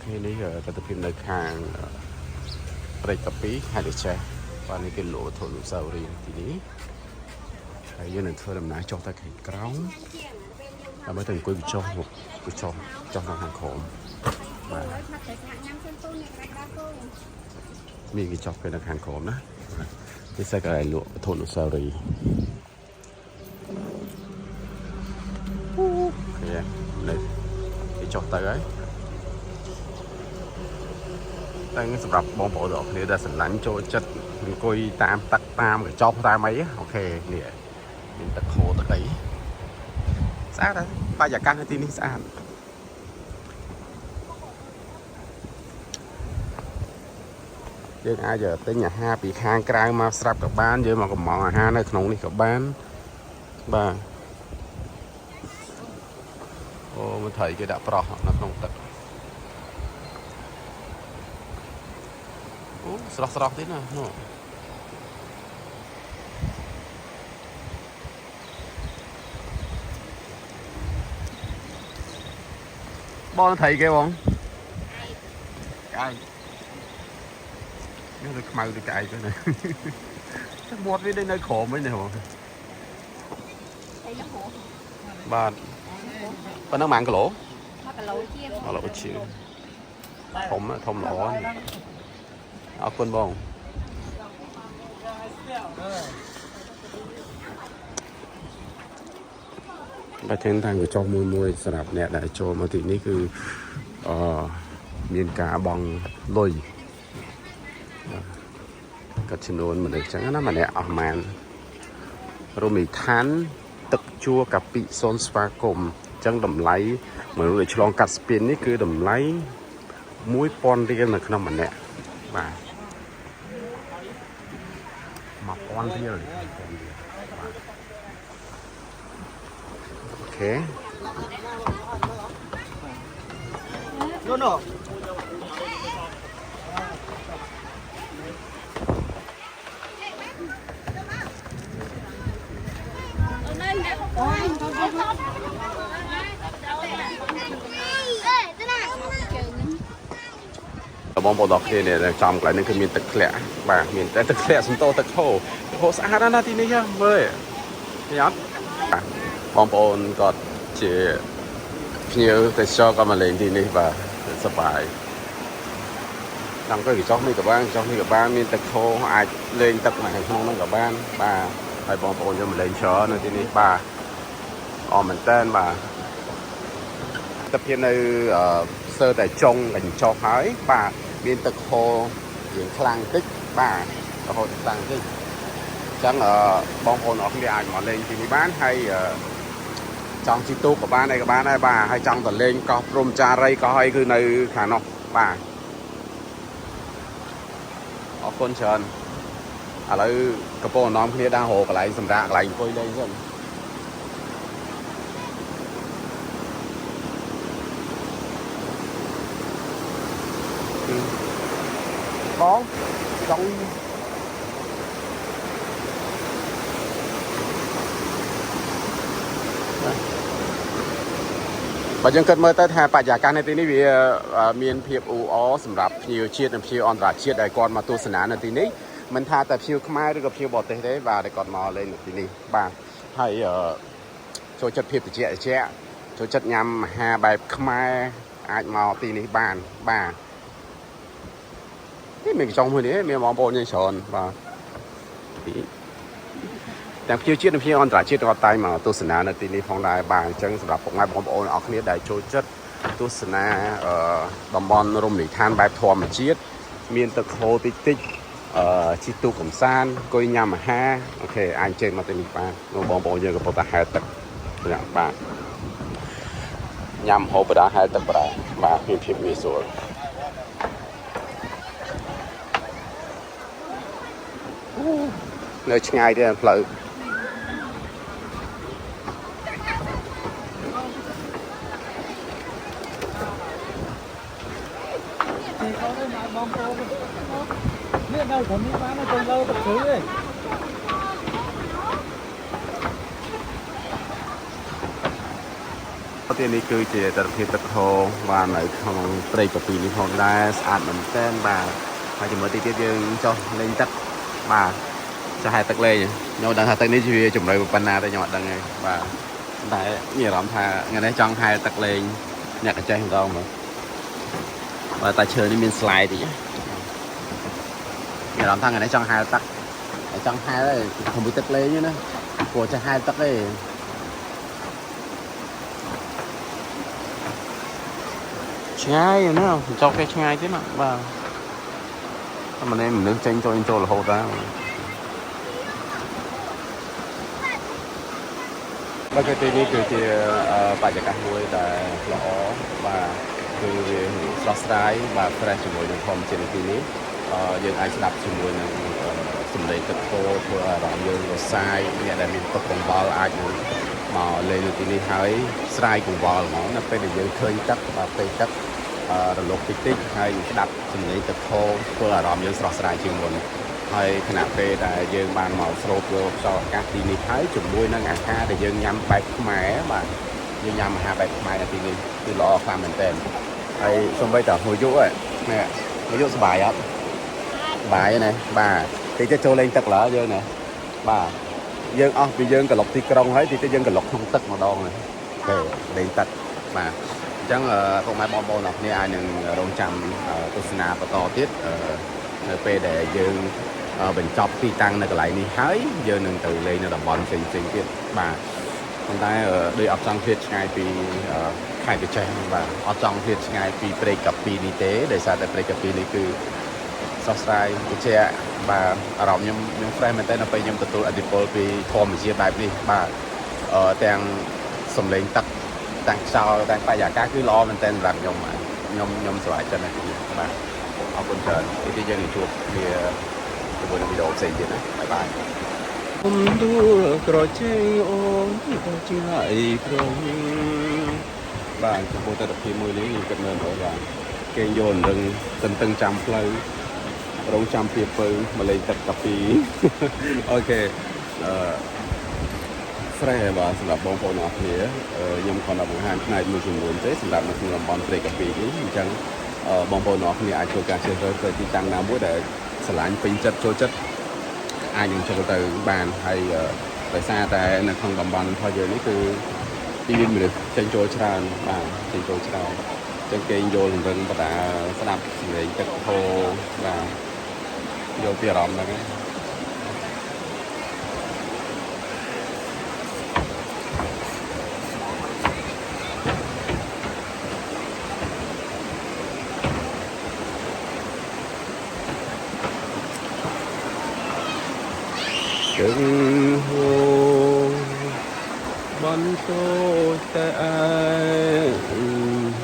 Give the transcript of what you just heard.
នេះទស្សនភាពនៅខាងព្រែកកាពីខេត្តក្រចេះបាទនេះគេលក់វត្ថុអនុស្សាវរីយ៍ទីនេះហើយយើងនឹងធ្វើដំណើរចុះទៅខាងក្រោមដើម្បីទៅអង្គុយកញ្ចុះមកកញ្ចុះចុះនៅខាងក្រោមបាទ ឆាត់តែញ៉ាំសិនពូនេះក្រាច់ដល់ពូ មានកញ្ចុះពេលនៅខាងក្រោមណាបាទនេះសិតកន្លែងលក់វត្ថុអនុស្សាវរីយ៍ឃើញទេនេះគេចុះទៅហើយ តែសម្រាប់បងប្អូនទាំងអស់គ្នាដែលស្រឡាញ់ចូលចិត្តអង្គុយតាមទឹកតាមកញ្ចុះតាមអី OK នេះមានទឹកហូរទឹកអីស្អាតហើយបរិយាកាសនៅទីនេះស្អាតយើងអាចទិញអាហារពីខាងក្រៅមកស្រាប់ក៏បានយើងមកកំងអាហារនៅក្នុងនេះក៏បានបាទអូមើលត្រីគេដាក់ប្រោះនៅក្នុងទឹក អូស្រស់ស្រស់ទៀតណានោះបងត្រីគេបងក្អែកនេះដូចខ្មៅដូចក្អែកទៅណាតែមាត់វាដូចនៅក្រោមវិញនេះបង thấy nó hổ បាទប៉ុណ្ណឹងប៉ុន្មានគីឡូ 1គីឡូជាង គីឡូជាងធំណាធំល្អណាស់អរគុណបង បើធានតាំងកញ្ចុះមួយមួយសម្រាប់អ្នកដែលចូលមកទីនេះគឺអឺមានការបង់លុយបាទកាត់ចំនួនមនុស្សចឹងណាម្នាក់អស់ម៉ានរមណីយដ្ឋានទឹកជួរកាពិសូនស្វាគមន៍អញ្ចឹងតម្លៃមនុស្សដែលឆ្លងកាត់ស្ពាននេះគឺតម្លៃ1000រៀលនៅក្នុងម្នាក់បាទ1000រៀល1000រៀលបាទ OK No, no. បងប្អូនដល់គ្នានេះចំកន្លែងនេះគឺមានទឹកធ្លាក់បាទមានតែទឹកធ្លាក់សំទោទឹកហូរទឹកហូរស្អាតណាស់ណាទីនេះមើលឃើញអត់បាទបងប្អូនគាត់ជាភ្ញៀវទេសចរក៏មកលេងទីនេះបាទសប្បាយតាមក៏កញ្ចុះនេះក៏បានកញ្ចុះនេះក៏បានមានទឹកហូរអាចលេងទឹកនៅក្នុងហ្នឹងក៏បានបាទហើយបងប្អូនយកមកលេងច្រើននៅទីនេះបាទអរមែនតើបាទ ទិដ្ឋភាពនៅអឺស្ទើរតែចុងកញ្ចុះហើយបាទមានទឹកហូររៀងខ្លាំងតិចបាទទឹកហូរខ្លាំងតិចអញ្ចឹងអឺបងប្អូនអរគ្នាអាចមកលេងទីនេះបានហើយអឺចង់ជិះទូកក៏បានអីក៏បានដែរបាទហើយចង់ទៅលេងកោះព្រំចារីកោះអីគឺនៅខាងនោះបាទអរគុណច្រើនឥឡូវកំពុងនាំគ្នាដើររកកន្លែងសម្រាប់កន្លែងអង្គុយលេងសិន បងចង់បើយើងគិតមើលទៅថាបរិយាកាសនៅទីនេះវាមានភាពអ៊ូអរសម្រាប់ភ្ញៀវជាតិនិងភ្ញៀវអន្តរជាតិដែលគាត់មកទស្សនានៅទីនេះមិនថាតែភ្ញៀវខ្មែរឬក៏ភ្ញៀវបរទេសទេបាទដែលគាត់មកលេងនៅទីនេះបាទហើយចូលចិត្តភាពត្រជាក់ត្រជាក់ចូលចិត្តញ៉ាំអាហារបែបខ្មែរអាចមកទីនេះបានបាទ នេះមានកញ្ចុងមួយនេះមានបងប្អូនយើងច្រើនបាទទាំងភ្ញៀវជាតិនិងភ្ញៀវអន្តរជាតិក៏តែងមកទស្សនានៅទីនេះផងដែរបាទអញ្ចឹងសម្រាប់ពុកម៉ែបងប្អូនអរគ្នាដែលចូលចិត្តទស្សនាអឺតំបន់រមណីយដ្ឋានបែបធម្មជាតិមានទឹកហូរតិចតិចអឺជិះទូកកំសាន្តអង្គុយញ៉ាំអាហារ OK អាចអញ្ជើញមកទីនេះបាននោះបងប្អូនយើងកំពុងតែហែលទឹកបាទញ៉ាំហូបបដាហែលទឹកបដាបាទមានភាពងាយស្រួល នៅឆ្ងាយទៀតផ្លូវ Thì con đây mà bom cô. Biết đâu còn đi bán nó còn lâu tập thứ ấy. ទៀតនេះគឺជាទស្សនភាពទឹកហូរបាទនៅក្នុងព្រែកកាពីនេះផងដែរស្អាតមែនទែនបាទហើយជាមួយទីទៀតយើងចុះលេងទឹកបាទចុះហែលទឹកលេងខ្ញុំដឹងថាទឹកនេះជាជម្រៅប៉ុណ្ណាទេខ្ញុំអត់ដឹងទេបាទតែមានអារម្មណ៍ថាថ្ងៃនេះចង់ហែលទឹកលេងអ្នកកញ្ចេះម្ដងមើលបាទតែឈើនេះមាន slide តិចណាមានអារម្មណ៍ថាថ្ងៃនេះចង់ហែលទឹកចង់ហែលទេខ្ញុំមួយទឹកលេងណាព្រោះចេះហែលទឹកទេ ឆ្ងាយណាស់ចុកគេឆ្ងាយទៀតណាបាទតែម្នាក់មនុស្សចេញចូលចូលរហូតដែរបាទគឺទីនេះគឺជាបរិយាកាសមួយដែលល្អបាទគឺវាស្រស់ស្រាយបាទ fresh ជាមួយនឹងធម្មជាតិនៅទីនេះយើងអាចស្ដាប់ជាមួយនឹងសំឡេងទឹកហូរធ្វើឲ្យអារម្មណ៍យើងរសាយអ្នកដែលមានទុក្ខកង្វល់អាចនឹងមកលេងនៅទីនេះហើយស្រាយកង្វល់ហ្មងនៅពេលដែលយើងឃើញទឹកបាទពេលទឹករលកតិចតិចហើយស្ដាប់សំឡេងទឹកហូរធ្វើអារម្មណ៍យើងស្រស់ស្រាយជាងមុនហើយខណៈពេលដែលយើងបានមកស្រូបយកខ្យល់អាកាសទីនេះហើយជាមួយនឹងអាហារដែលយើងញ៉ាំបែបខ្មែរបាទយើងញ៉ាំអាហារបែបខ្មែរនៅទីនេះគឺល្អខ្លាំងមែនទែនហើយសូម្បីតែហូរយុនេះហូរយុសប្បាយអត់សប្បាយណាបាទតិចទៀតចូលលេងទឹកឡើយើងណាបាទយើងអស់ពីយើងក្លុកទីក្រុងហើយតិចទៀតយើងក្លុកក្នុងទឹកម្ដងណាគេលេងទឹកបាទអញ្ចឹងពុកម៉ែបងប្អូនអរគ្នាអាចនឹងរងចាំទស្សនាបន្តទៀតនៅពេលដែលយើងបញ្ចប់ទីតាំងនៅកន្លែងនេះហើយយើងនឹងទៅលេងនៅតំបន់ផ្សេងៗទៀតបាទប៉ុន្តែដូចអត់ចង់ឃ្លាតឆ្ងាយពីខេត្តក្រចេះបាទអត់ចង់ឃ្លាតឆ្ងាយពីព្រែកកាពីនេះទេដោយសារតែព្រែកកាពីនេះគឺស្រស់ស្រាយត្រជាក់បាទអារម្មណ៍ខ្ញុំខ្ញុំ fresh មែនតើនៅពេលខ្ញុំទទួលឥទ្ធិពលពីធម្មជាតិបែបនេះបាទទាំងសំឡេងទឹកទាំងខ្យល់ទាំងបរិយាកាសគឺល្អមែនតើសម្រាប់ខ្ញុំបាទខ្ញុំខ្ញុំសប្បាយចិត្តណាស់ទីនេះបាទអរគុណច្រើនទីនេះយើងនឹងជួបគ្នាជាមួយនឹងវីដេអូផ្សេងទៀតណាbye bye គុំដួលក្រជែងអូនក៏ឆ្ងាយក្រុងបាទចំពោះទស្សនភាពមួយនេះខ្ញុំគិតមើលមើលបាទគេយករឹងតន្ទឹងចាំផ្លូវរងចាំពីពៅមកលេងទឹកកាពី OK អឺស្រែបាទសម្រាប់បងប្អូនអរគ្នាខ្ញុំគ្រាន់តែបង្ហាញផ្នែកមួយចំនួនទេសម្រាប់នៅក្នុងតំបន់ព្រែកកាពីនេះអញ្ចឹងបងប្អូនអរគ្នាអាចធ្វើការជ្រើសរើសទៅទីតាំងណាមួយដែលស្រឡាញ់ពេញចិត្តចូលចិត្តអាចនឹងចូលទៅបានហើយដោយសារតែនៅក្នុងតំបន់របស់យើងនេះគឺទីមានមនុស្សចេញចូលច្រើនបាទចេញចូលច្រើនអញ្ចឹងគេយល់រឹងបដាស្ដាប់សំឡេងទឹកហូរបាទយល់ពីអារម្មណ៍ហ្នឹងឯងជឹងហូរបន្តតែឯង